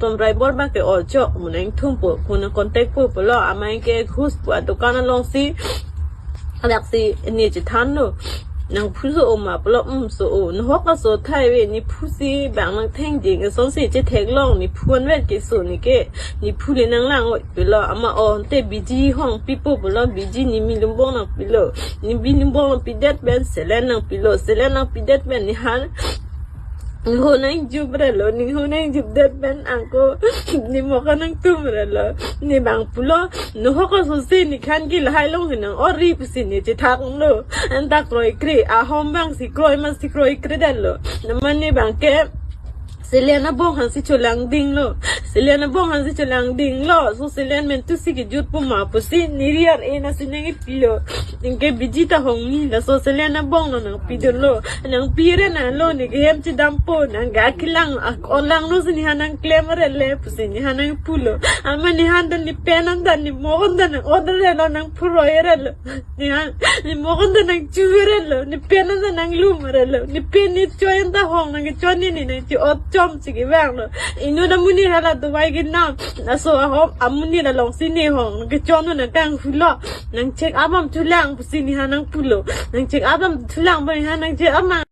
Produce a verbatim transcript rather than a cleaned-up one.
Tom driver bang ke ojo mo nangthumpo, mo nang contact po pulo, amat ke ghus pu adukan alongsi, adak si ne chethanlo. Nang phu so-o ma pulo, um, so-o. Nahok aso thai ave, ne phu si bang nang thengding, asonsi chetheklong, ne phu anvet ke so ne ke, ne phu le nang lang-oi pulo, amat o te biji hong pipo pulo, biji ne milumbong nangpilo, ne milumbong nangpidet pen, selen nangpilo, selen nangpidet pen, ne han, ne ho nangjup relo, ne ho nangjup det pen angko, ne mok nangtum relo, ne bang pulo, nahok aso si ne khan ke lahai along hinang ori pusi ne chethaklo, anta kroikre, ahom bang si kroi ma si kroikredetlo, amat ne bang ke, selen abong aphansi cholangdinglo. Selen abong aphansi cholangdinglo. So selen mentu si kejut pu ma pusi ne ri ar-e nasi nangpilo. Anke biji ta hong ni, laso selen abong lo nangpidunlo. Nangpi re nanglo, ne ke hem chedampo, nang ga kelang, ak-, olang lo si ne han nangklem rele pusi ne han nangpulo. Amat ne han ta ne pen an ta ne mok an ta nang-order relo, nang phuroi relo. Ne han, ne mok an ta nangchu relo, ne pen an ta nanglum relo, ne pen ne choi an ta hong nangkechon ne, ne nangche-ot chom si kevanglo. Inut amonit hala dovai kenam, laso ahom amonit alongsi ne hong nangkechon nang kanghulo. Nang check up am chulang pusi ne han nangpulo. Nang check up am chulang ba ne han nang check up ma